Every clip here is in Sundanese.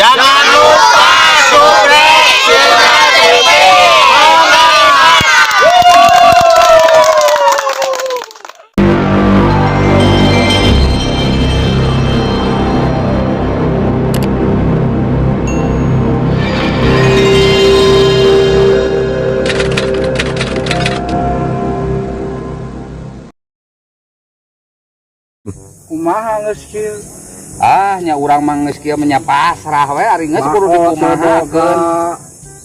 Jangan lupa subscribe Sirna TV. Kumaha geus kieu? Ah, nya urang mah geus kieu mah pasrah we, ari geus kudu dikumahakeun.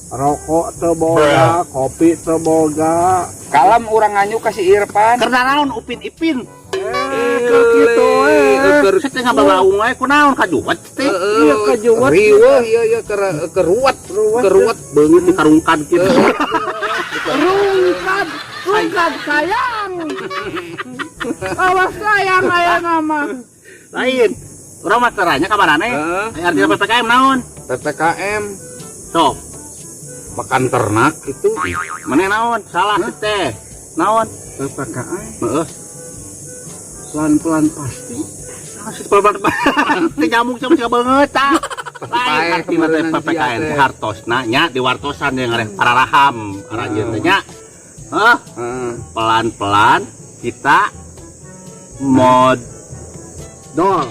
Rokok teu boga, kopi teu boga. Kalem, urang nganyu ka si Irfan. Karena naon, Upin Ipin? Eh, keur kitu we. Saya teh ngabalaung wae, kunaon kajuwet teh? Iya, kajuwet. Riweuh ieu ieu keur keur ruwet, keur ruwet. Beungeut dikarungkan kitu. Rungkad, rungkad sayang. Awas sayang aya nama. Lain. Urang mah caranya ka maneh? Heeh. Artinya PPKM naon? PPKM. Sok, makan ternak itu. Maneh naon? Salah sih teh. Naon? PPKM Heeh. pelan-pelan pasti. Pelan-pelan teh nyambung sama siapa banget tah. Lain artina teh PPKM teh hartosna nya diwartosan yang ngareh pararaham aranjeun teh nya. Heh, Heeh. Pelan-pelan kita mod Dol.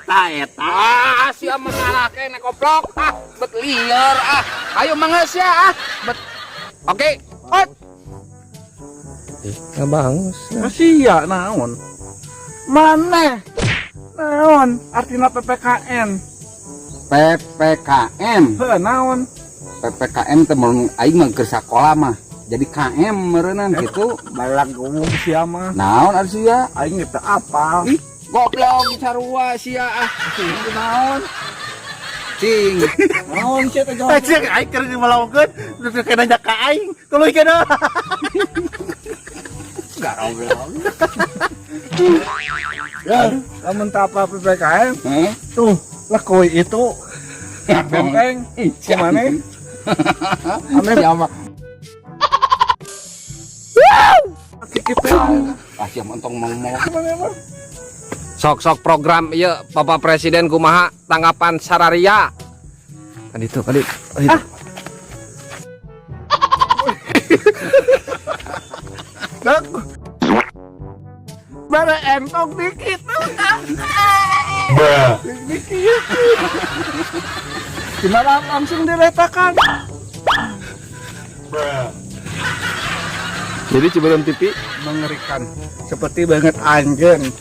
Ta eta. Ah, sia mah salah kene, koplok. Ah, bet liar ah. Ayo mangeus ya ah. Bet. Oke. Ot. Ngabangus. Sia naon? Maneh naon artina PPKN? PPKM. Heuh, naon? PPKM teh mun aing mah keur sakola mah. Jadi KM meureunnan gitu. Balag umum sia mah. Naon ari sia? Aing teu apal. Ih, goblok sarua sia ah. Naon? Cing. Naon sia teh? Eh, cek aing keur dimelongkeun, terus kena nanya ka aing. Tuluy kana. Garoglong. Ya, lamun teu apal PPKM, Heh. Tuh, lekoi itu benteng kumaneh? Ame sia mah. Kitu. Ah, sia mah entong ngomong. Kumaneh mah? Sok sok program ieu Bapak Presiden kumaha tanggapan sararia? Kan itu kan itu. Itu. Dek. Bare entong dikit. Dikit. Gimana langsung diretakan? Jadi Ciberem TV Mengerikan. Seperti banget anjing.